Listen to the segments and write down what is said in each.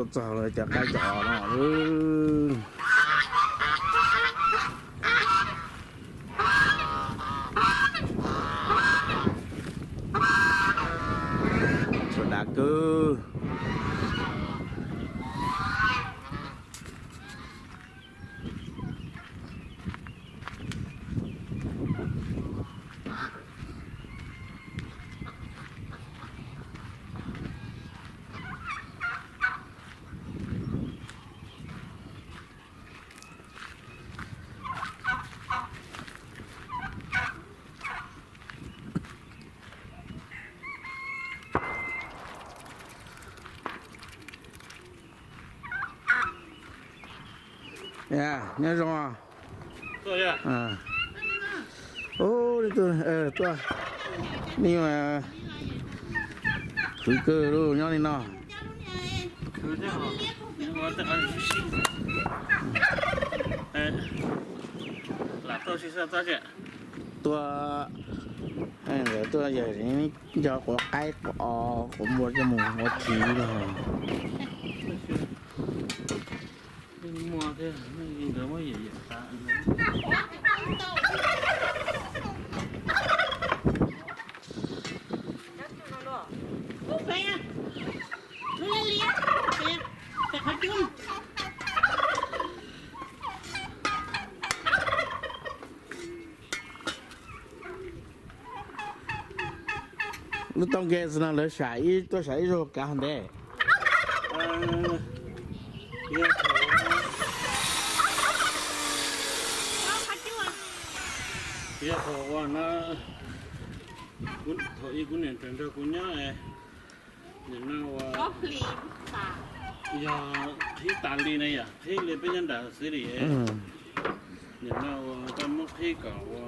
Txog lawv cov qaib cov os no. Tshuav dav kawg. Nyob zoo. Tuaj, nej khwv kawg li nyob li no. Tuaj, tuaj yawm nco quav qaib quav os quav npua coj mus ua thiv no. Lub tau nkees no lawv sam ib, tuaj sam ib zaug kav hauv ntev. Yog thaum ua no, thaum ub kuv niam tais nrog kuv nyob, nim no ua, yog qhib tas li na yom, qhib li peb nyob nram xwb li. Nim no ua koj muab qhib kom ua,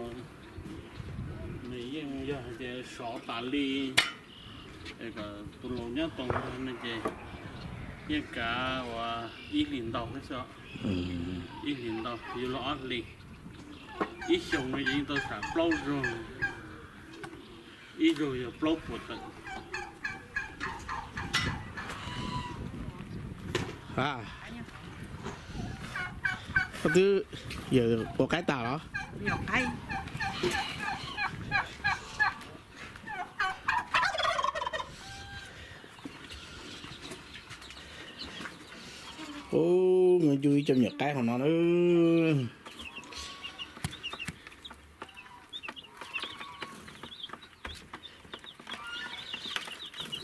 nws yeej yog hais tias sov tas li, es kom tus laus nyob tau no ces yeej kav ua ib hlis ntau xwb. Ib hlis ntau yuav luag ob hlis, ib xyoos no ces yeej tau sam plaub zaug, ib zaug yog plaub puas tawm. Koj twb yawm quav qaib tas los? Ub, nws yug ib co me nyuam qaib hauv no na.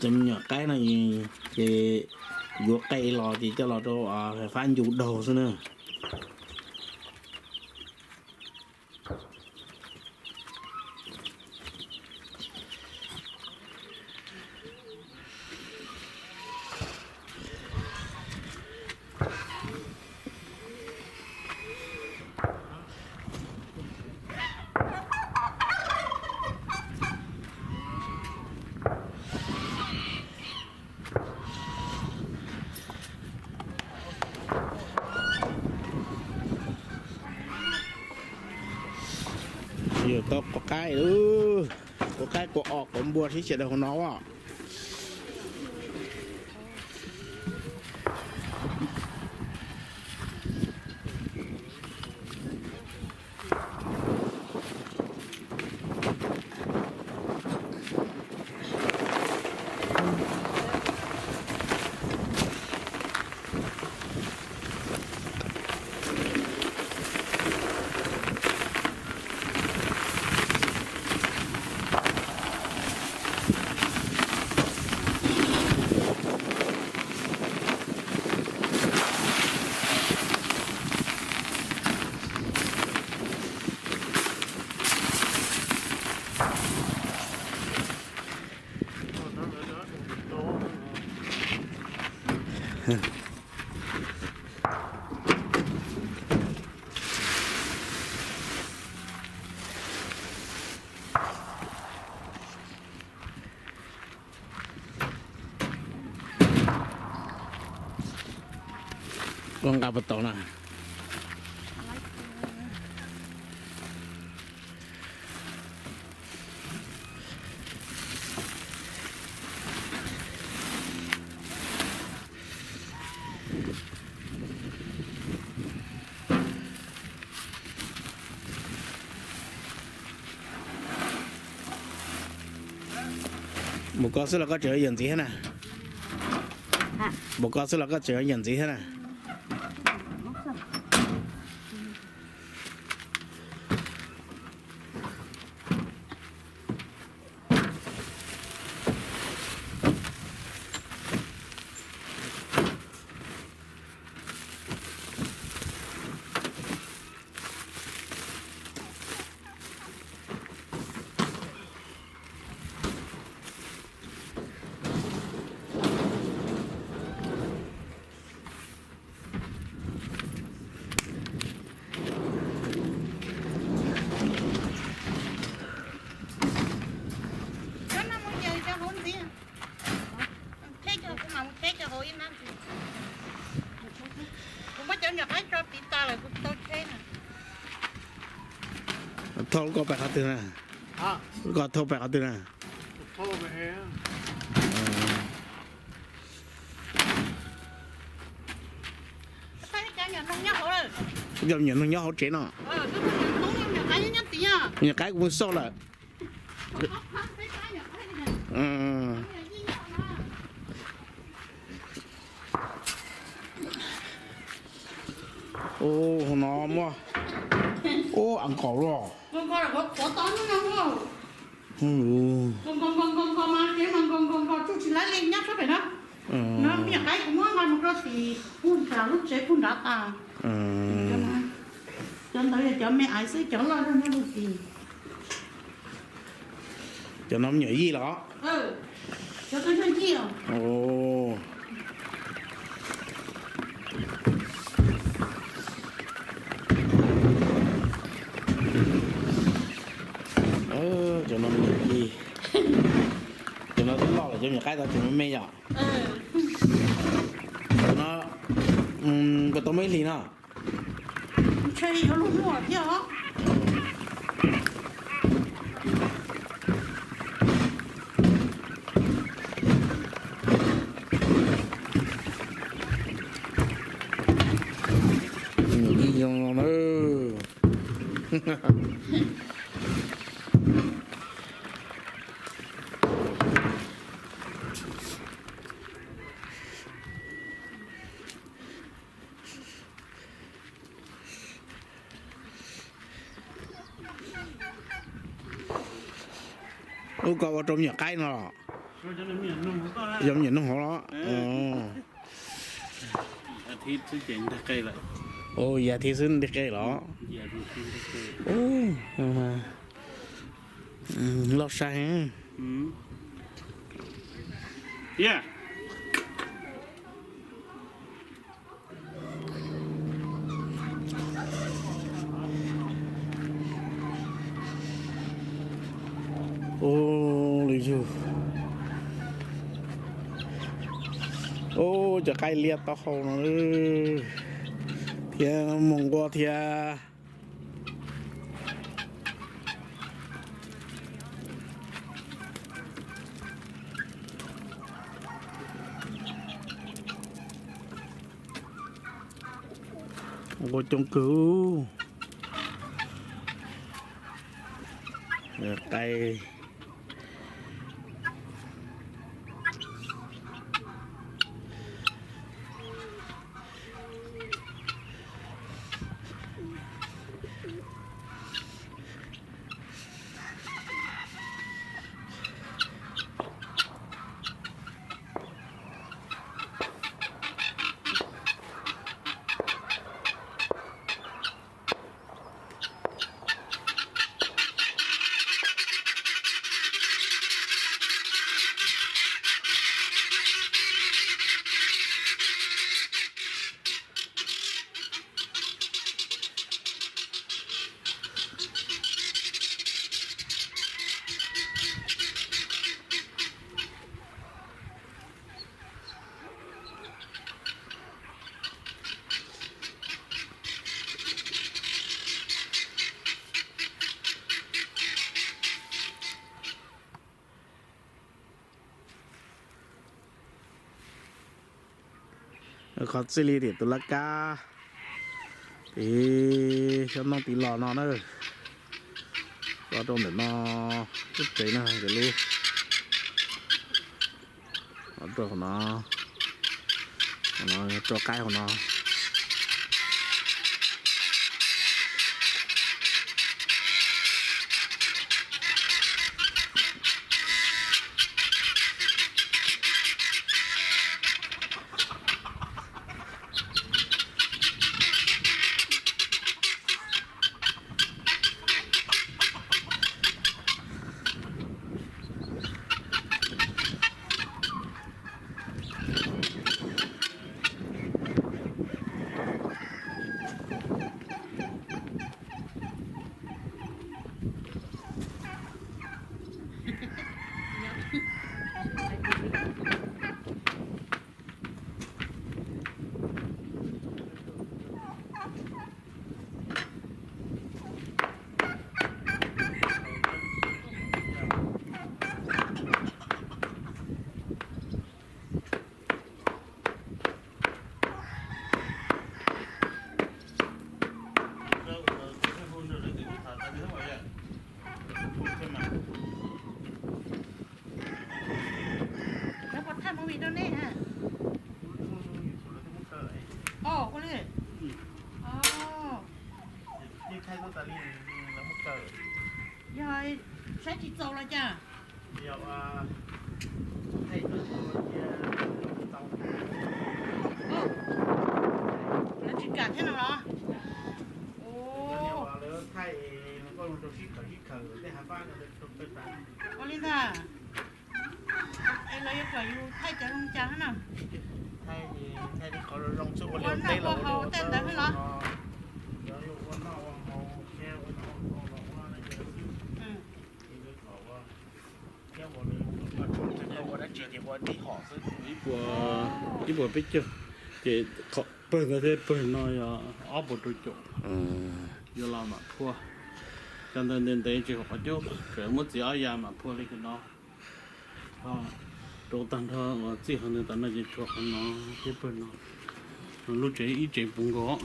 Cov me nyuam qaib no ces yuav qe los ces coj los rau fab ncu daug xwb na. Yog tau quav qaib, quav qaib quav os quav npua sib xyaw rau hauv no as. Ua nqa puas tau na? Npaum ko xwb los koj tseem yuav yawm ntxiv thiab na? Npaum ko xwb los koj tseem yuav yawm ntxiv thiab na? Cov no mus yawm cov hauv ntxiv. Teb cov, kuv mam mus teb cov hauv ib hnab ntxiv. Kuv muab cov nyuam qaib tso tiv tas lawm kuv tau tsheb na. Thauj lub ko pais qhov twg na? Lub ko thauj pais qhov twg na? Cov nyuam noog nyob hauv tsev no. Nyuam qaib kuv mus xauj lawm. Ub, no muaj, ub, a nkaus luaj. Cov ntawd yog cov me aiv xwb, cov loj zog nyob lub tid. Cov no me nyuam yij los? Cov no me nyuam yij. Cov no twb loj lawm, cov nyuam qaib tau tseem me me yom. Cov no puas tau muaj ib hlis no? Ntshe yuav luag muaj thiab os. Nyuam yij zoo no na. Ub, koj ua rau me nyuam qaib no los? Yog me nyuam noog hauv los? Ua, yav thiv xwb nti qe los? Loj sai. Ub, lwm yug. Ub, cov qaib liab taub hau no thiab, mus nquag thiab. Nquag coob kawg. Qaib. Qhov txij li tim tus laj kab, tim xyoob ntoo tim los no na, los rau ntawm no, lub tsev no ces lub Tuaj hauv no, hauv no, rau qaib hauv no. Lawv puas thaij movie rau nej ha? Ua li. Yog saib tsis txaus los cas? Lawv tsis kam thiab no los? Ua li ntag. Es lawv yuav kom yus thaij cov zoo cas na? Ua noj ua haus tej ntawd xwb los? Ib puas, ib puas peb caug, ces pawg ntawd thiab pawg no yog ob puas rau caum. Yuav los mam phua. Cov ntawd ntev ntev tsis haum qhov cub, tseem muab txiav ob yav mam phua li no. Rau tag nrho uas txij qhov ntawd tas no ces tshuav qhov no thiab pawg no. Lub tsev ib tsev puv nkaus.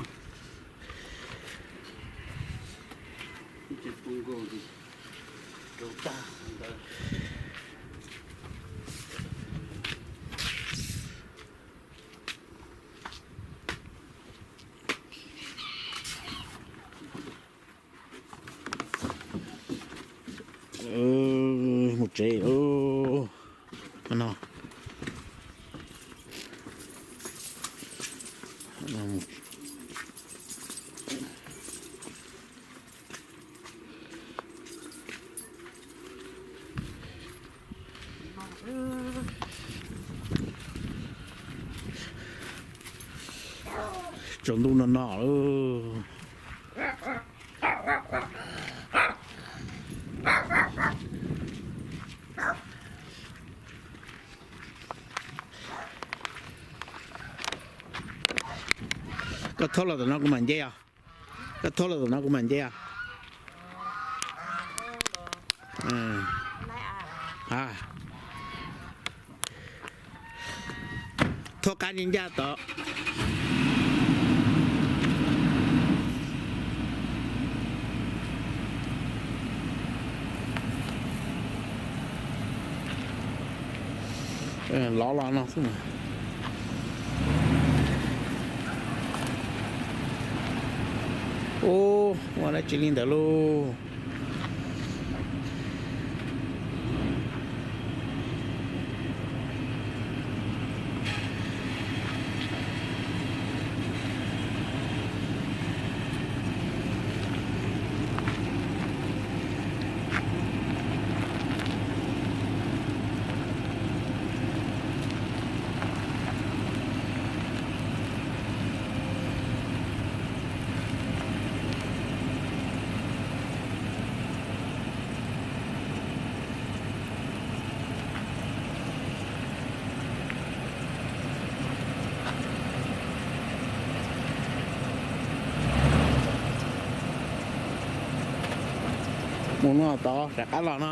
Ib tsev puv nkaus rau tag ntawd. Mus tsev no. Tsaus ntuj no no lawm. Koj thauj los tom no kuv mam nce os. Koj thauj los tom no kuv mam nce os. Thauj qab ncaj ncaj tod. Lov los no xwb. Ub, ua dab tsi li ntawd lauj? Mus no tod rov qab los no.